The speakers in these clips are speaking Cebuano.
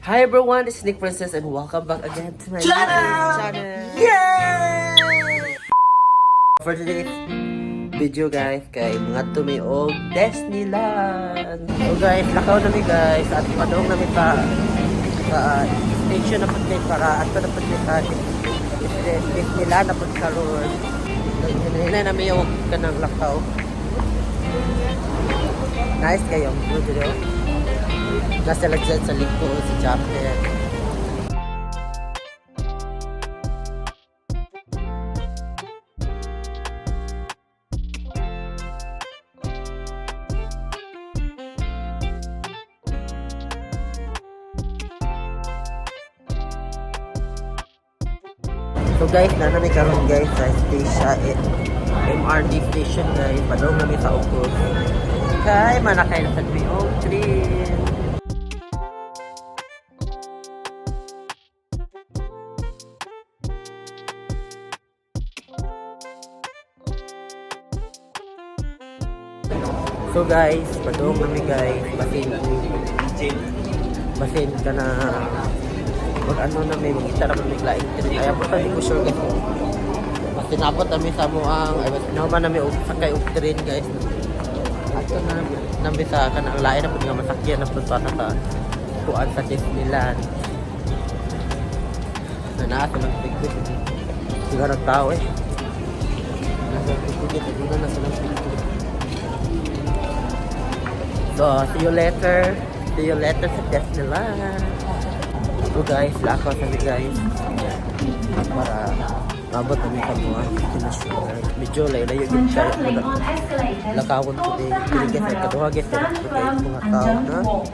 Hi everyone, it's Nick Princess and welcome back again to my Channel! YouTube channel. Yay! For today's video, guys, kay mga tumiog Disneyland. So guys, lakaw nami, guys, at padung nami sa station na pud kay para ato na pud mi sa Disneyland na pud karon. Hinay nami yung kanang lakaw. Nice kayo, good video. Nasa dyan sa likod si Japet. So guys, na nami karon, guys, sa station, eh, MRT station, guys. Padung nami sa Ukos. Kay manakay na sa train. So guys, padung nami, guys. Basin ka na mag ano na may mangita na may laing train. Ay ako di ko sure, guys. Basta nabot nami sa mo ang ay basta naman nami og sakay og train, guys. Ato na nami sa kanang lain na pud nga masakyan na pud para sa kuan sa Disneyland. Na naa sa mga pigpit. Siguro tao eh. Nasa pigpit, na nasa ng pigpit. So, see you later. See you later sa Disneyland. So guys, lakaw kami, guys. Para maabot kami sa mga destinasyon, guys. Medyo layo-layo When din siya. traveling on escalators, Lakawon hold today. the Dili guys, ay handrail, kaduha, guys. stand Kaya firm mga and tao don't na. walk.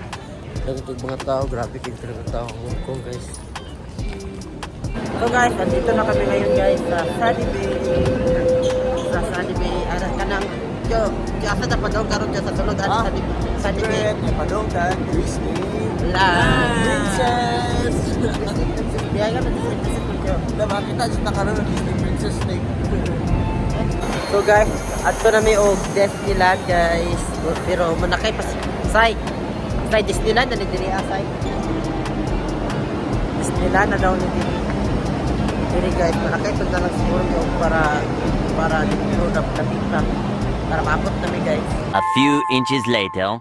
Dagdag mga tao, grabe kayo talaga tao ang Hong Kong, guys. So guys, andito na kami ngayon, guys, sa Sunny Bay. Sa Sunny Bay, ano kanang yo, yo asa ta pa daw karon sa sulod ano Sunny Sunny Bay. Secret, Padongdan, Disney, La. Princess! Disney Princess, biya ka na Disney Princess man kayo. Na makita sa takaroon ng Disney Princess like So guys, adto na mi og Disneyland, guys. Pero manakay pa say. Say Disneyland na ni diri ah, say. Disneyland na daw ni diri. Diri, guys, manakay pa na lang siguro mi og para dito na kapita para maabot na mi, guys. A few inches later.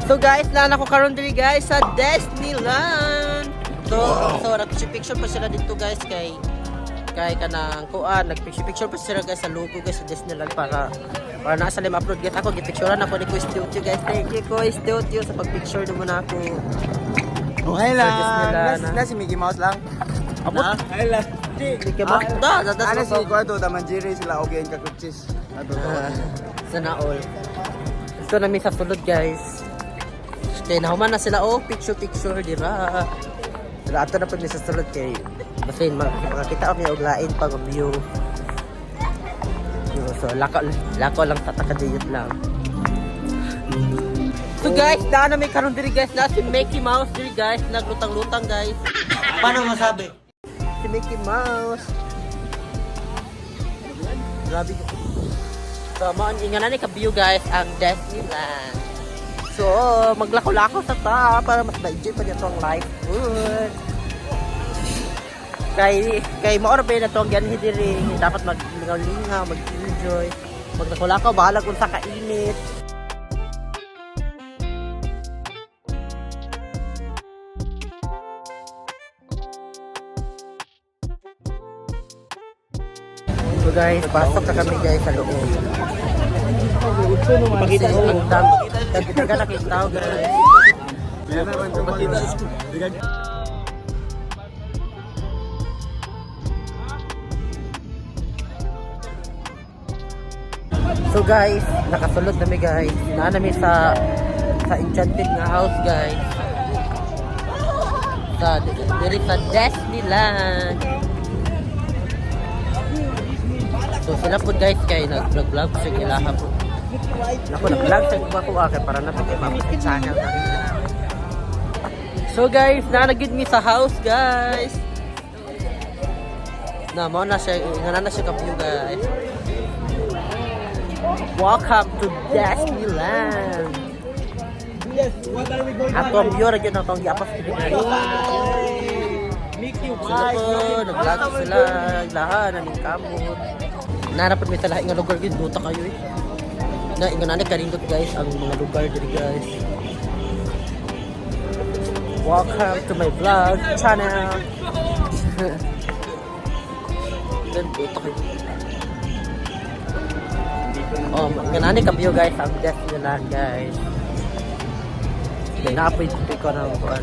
So guys, naan ako karon diri, guys, sa Disneyland. So nag-picture pa sila dito, guys, kay kanang kuan, nag-picture picture pa sila, guys, sa logo, guys, sa Disneyland para naa sa lima upload, guys. Ako gipicturean ako ni Kuya Studio, guys. Thank you, Kuya Studio, sa pag-picture nimo na ako. Okay lang. Disneyland, Na si Mickey Mouse lang. Abot. Ay lang. Mickey Mouse. Da, da, da. Ano si Kwarto, Tamanjiri sila okay ang kakutsis. Ato to. Ah, sana all. Ito namin sa sulod, guys. Kay nahuman na sila oh, picture picture, di ba? Pero ato na pud mi sa sulod kay basin makakita kami og lain pag view. Yo, so lako lako lang sa takadiyot lang. So guys, daan na may karon diri, guys, na si Mickey Mouse diri, guys, naglutang-lutang, guys. Paano masabi? Si Mickey Mouse. Grabe. So, mao ang inganan ni ka-view, guys, ang Disneyland. So, maglako-lako sa ta para mas ma-enjoy pa niya ang life food. Kay mao ra ba na to ang ganhi diri, dapat maglingaw-lingaw, mag-enjoy. Maglako-lako, bahala kung sa kainit. So guys, pasok na kami, guys, sa loob. Pakita ko ang dami. Kagitaga na kayong tao, guys. So guys, nakasulod nami, guys. Naa nami sa Enchanted nga house, guys. Sa diri sa Disneyland. So sila po, guys, kay nag-vlog sa ilaha po. Nako, nag-vlog sa iba ko kay para na pag mapos sa channel na rin. So guys, naa na gid mi sa house, guys. Na mo na siya, nga na siya ka view, guys. Welcome to Disneyland. Atong view ra gyud atong giapas diri, guys. Mickey. Sila po, naglato sila, lahan, naning kamot. Narapod may talahi nga lugar gyud, duta kayo eh. Na ingon ani kanindot, guys, ang mga lugar diri, guys. Welcome to my vlog channel. Then duta kayo. Oh, ingon ani ka view, guys, ang Disneyland, guys. Then naapoy ko ng kuan.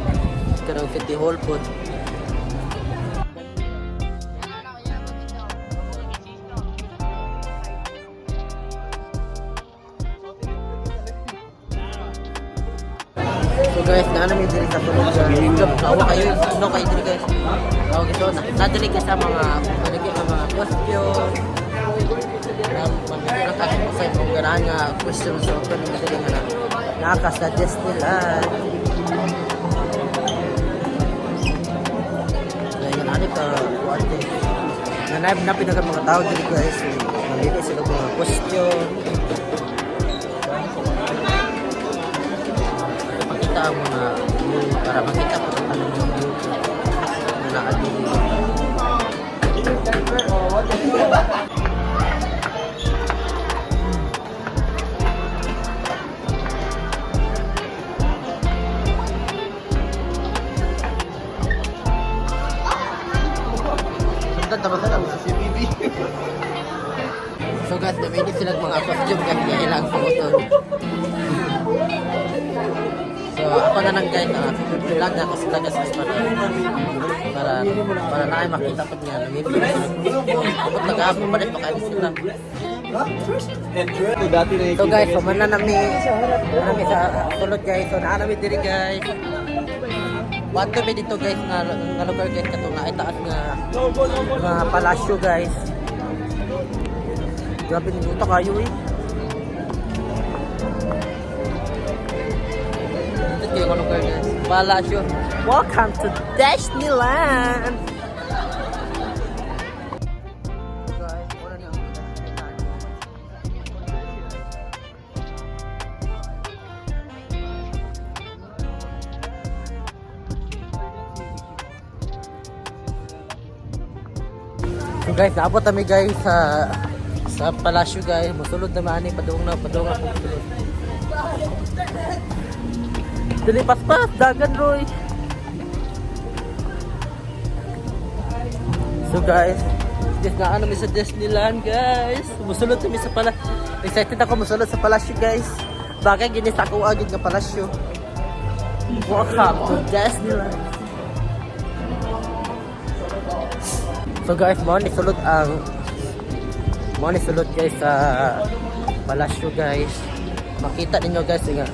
Kanang City Hall po. So guys, na namin diri sa tulog, guys. Kawa kayo, no kayo diri, guys. Okay, so nadali ka sa mga malagi nga mga question. Nakakapasay kung ganahan nga question, so ito namin diri nga naka sa Disneyland. Kaya nga nani ka kuan din. Nanay na pinaga mga tao diri, guys. So, namili sila mga question. Makita ang mga view para makita ko kung ano yung view na naa diri. Sundan tama sa CCTV. So guys, namili sila ng mga costume guys na ilang suoton. So ako na lang, guys, vlog na ako sila, guys, para para para na ay makita ko niya. Namili sila. Abot nag-aapon pa rin pa kayo sila. Dati na So guys, pamana nami nami sa sulod, guys. So naa nami diri, guys. Wato mi dito, guys, nga nga lugar, guys, katong naay taas nga nga palasyo, guys. Grabe nindot kayo eh. Nindot kayo nga lugar, guys. Palasyo. Welcome to Disneyland. Guys, wala na ang Disneyland. So guys, naabot kami, guys, sa palasyo, guys. Musulod na maani padung na padung ako sulod. Dili paspas dagan Roy. So guys, yes na ano mi sa Disneyland, guys. Musulod kami sa pala. Excited ako musulod sa palasyo, guys. Bagay gini sa ako agad nga palasyo. Welcome to Disneyland. So guys, mo ni sulod, guys, sa palasyo, guys. Makita ninyo, guys, nga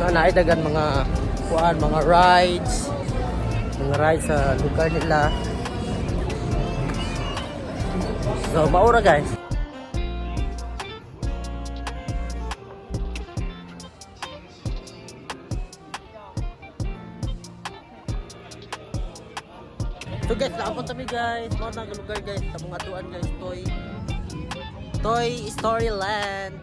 nga naay dagan mga kuan, mga rides sa lugar nila. So maura, guys. So guys, naabot kami, guys. Mao na ang lugar, guys. Sa mga tuan, guys, Toy Story Land.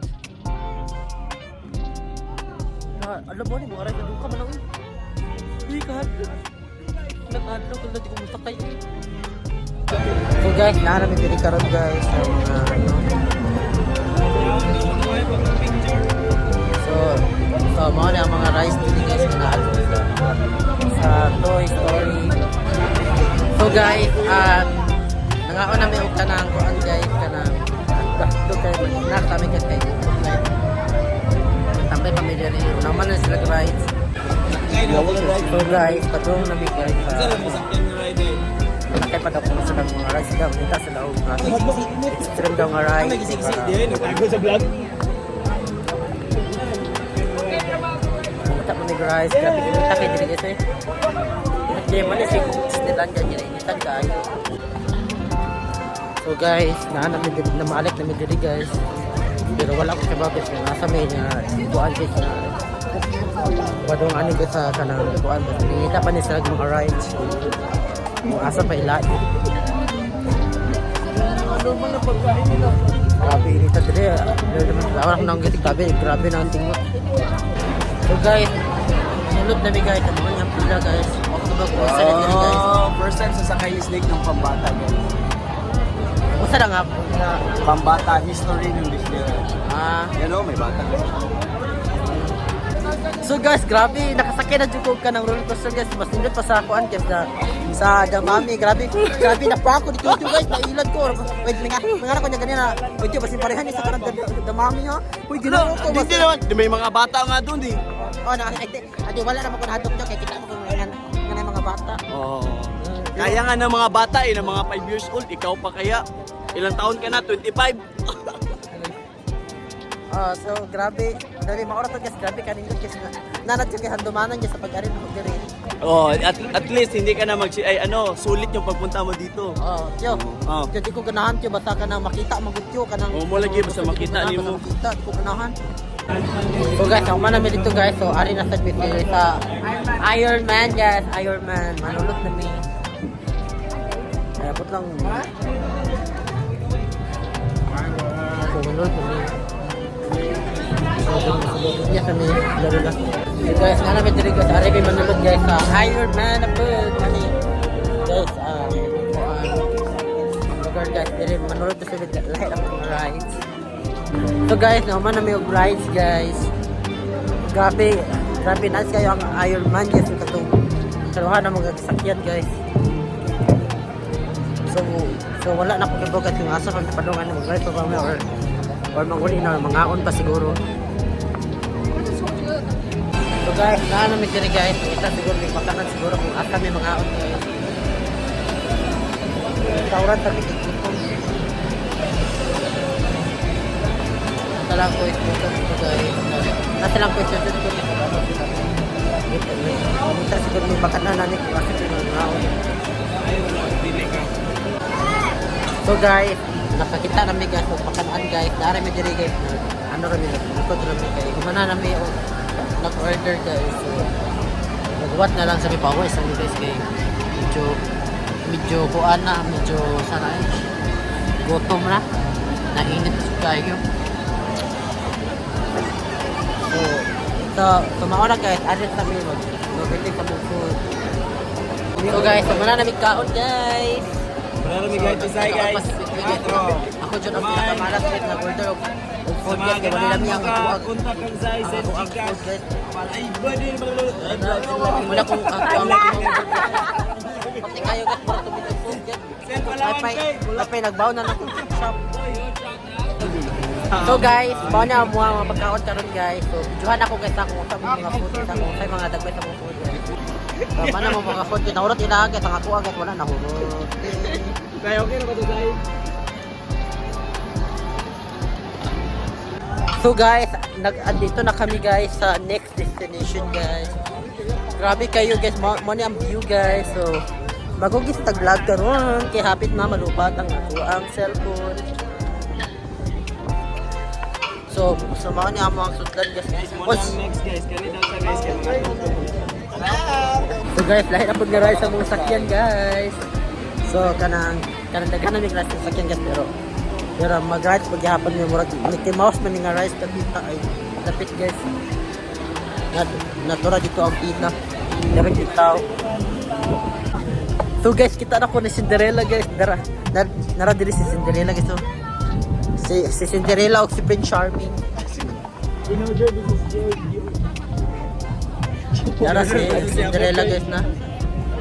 Na, alam mo ni mga aray ka man lang. Uy, kahadlok. Nakahadlok kung di ko musakay. So guys, naa namin diri karon, guys, sa mga ano. So, so mao na ang mga rice diri, guys, nga naa sa Toy Story. So guys, nangaon na may og kanang kuan, guys, kanang do kay na kami kay kay tambay pamilya ni una man na sila rides. So guys, padung na mi, guys, sa nakay pagkapuno sa mga rides daw, kita sila og mga extreme daw nga rides. Sa vlog. Kita mo ni guys, grabe inita kay diri, guys eh. Kaya man si Disneyland ganyan initan kaayo. So guys, naa namin diri na maalik namin diri, guys. Pero wala ko kay guys, nga nasa may nga kuan, guys, na padung ani, guys, sa kanang kuan ba. Nangita pa ni sila mga rides. Kung asa pa ilain. Normal na pagkain nila. Grabe inita diri. Wala ko nang gitig grabe, grabe na ang tingot. So guys, Manulod na mi, guys. Ang mga niyang pila, guys. Ako ba kung sa diri, guys. Oh, first time sasakay ni Snake ng pambata, guys. Usa na nga po. Pambata history ng Disneyland. Ah. Yan o, may bata. So guys, grabe, nakasakay na jud ko ka ng roller coaster, guys. Mas nindot pa sa kuan guys na sa Damami. Grabe, grabe na pa ako dito guys, nailad ko. Wait, mga ko niya ganina. Wait, basin parehan ni sa kanang Damami ha. Uy, ginoo ko. Hindi naman, may mga bata nga dun eh. Oh, na ay, adi wala na mo kun hadok kay kita mo kung nga nga mga bata. Oo. Kaya nga ng mga bata eh, ng mga 5 years old, ikaw pa kaya? Ilang taon ka na? 25? Ah, so grabe, dali maura to, guys, grabe kanindot guys. Nanad jud kay handumanan guys sa pag-ari mo diri. Oh, at least hindi ka na mag ay ano, sulit yung pagpunta mo dito. Oh, tiyo. Oh. Tiyo, di ko ganahan, tiyo, basta ka nang makita magud, tiyo, kanang. Oh, mo lagi, basta di ko makita ganahan, nimo. basta makita, di ko ganahan. So guys, ako man namin dito, guys. So ari na sa dito sa Iron Man, guys, Iron Man. Manulot na mi. Ay, abot lang. So manulot na mi. So, niya kami, laro lang. So guys, nga namin dito, guys, ari may manulot, guys, sa Iron Man na po. Kani, guys, lugar, guys, dili manulot na sila lahi ang mga rides. So guys, naman na may og rides, guys. Grabe, grabe nice kayo ang Iron Man, guys, yung katong kaluhan na mga sakyan, guys. So wala na ko kibugat yung asa kami padungan ng mag-ride pa kami or manguli na mangaon pa siguro. So guys, naa na mi diri, guys. Kita siguro may makanan siguro kung asa may mangaon, guys. Tawran kami kay gutom. Nasa lang ko is gutom ko, guys. Nasa lang ko is gutom ko. Kita siguro may makanan na ni kung asa may mangaon. So guys, nakakita na mi, guys og makanaan, guys. Naara mi diri, guys. Ano ra mi naglikod ra mi kay humana na mi og nag-order, guys. So nagwat na lang sa mi pawa sa mi, guys, kay medyo medyo kuan na, medyo sana ay gutom na. Nainit kayo. So, so mao na, guys, adit na mi mag magbili ka mong food. So guys, so muna na mi kaon, guys. Wala na guys, So, ako dyan ang pinakamalas guys, nag-order og food, guys, kaya wala lang ang kuwag. Contact kang Zai, Ang send ako ang Gcash. food, guys. Ay, buddy, Wala kong ako ang pati kayo, guys, para tumit og food, guys. Send palawan, Ay, kay. pay, nagbaw na lang akong shop. So guys, mao na ang mga pagkaon karon, guys. So videohan ako, guys, ako sa mga food guys, ako sa mga dagway sa mga food, guys. So mana mo mga food guys, nahurot ila, guys, ang ako guys, wala nahurot. Zai, okay na ba ito, Zai? So guys, nag andito na kami, guys, sa next destination, guys. Grabe kayo, guys, mo mo ni ang view, guys. So magugis tag vlog karon kay hapit na malubat ang ako ang cellphone. So mao ni amo ang sudlan, guys. Guys, muna ang next, guys. Kani daw sa guys, kay mga So guys, lahi na pud nga ride sa mga sakyan, guys. So kanang kanang daghan na mig ride sa sakyan, guys, pero pero mag-ride pag gihapon mi murag Mickey Mouse man ni nga rides dapit ay dapit, guys. Natura dito ang pila. Dapit yung tao. So guys, kita na ko ni Cinderella, guys. Dara, nara diri si Cinderella, guys. Oh. Si Cinderella o si Prince Charming. Nara si Cinderella, guys, na.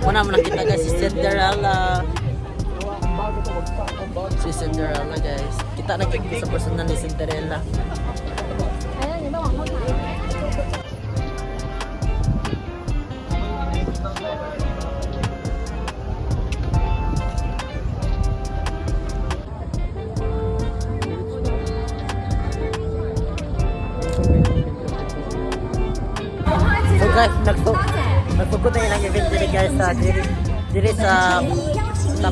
Una mo nakita, guys, si Cinderella. Si Cinderella, guys. Kita na kita sa personal ni Cinderella. 哎，你们往后躺。 So guys, nagsugod na ilang event diri, guys, sa diri diri sa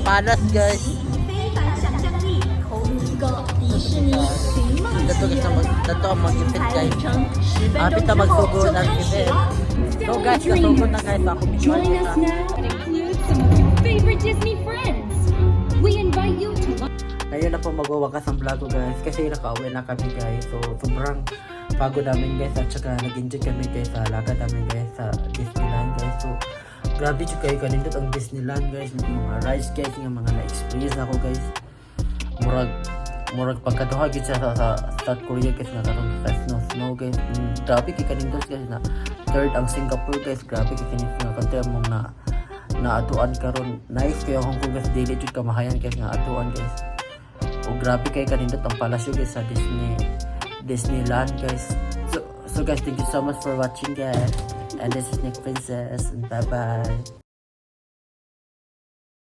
Palace, guys. 非凡想象力，投入一个迪士尼寻梦 Dato 奇 guys, 缘 mag dato ang mag-event, 精彩 guys. 旅程，十分 Hapit 钟 na 之后 magsugod 就 ang 开始 event. 了。 So guys, nasugod na, guys, ako Join video us now and include some of your favorite Disney friends. We invite you to Ngayon na po magwawakas ang vlog ko, guys, kasi nakauwi na kami, guys. So sobrang pagod namin, guys, at saka nag-enjoy kami, guys, sa lakad namin, guys, sa Disneyland, guys. So grabe jud kayo kanindot ang Disneyland, guys, mga rides, guys, nga mga na-experience ako, guys. Murag pagkaduha gid siya sa South Korea, guys, nga karon sa snow snow, guys. Grabe kay kanindot, guys, na third ang Singapore, guys. Grabe kay kanindot nga country among na naatuan karon. Nice kayo Hong Kong, guys, dili jud kamahayan, guys, nga atuan, guys. O grabe kay kanindot ang palasyo, guys, sa Disneyland, guys. So guys, thank you so much for watching, guys, and this is Nick Princess and bye bye.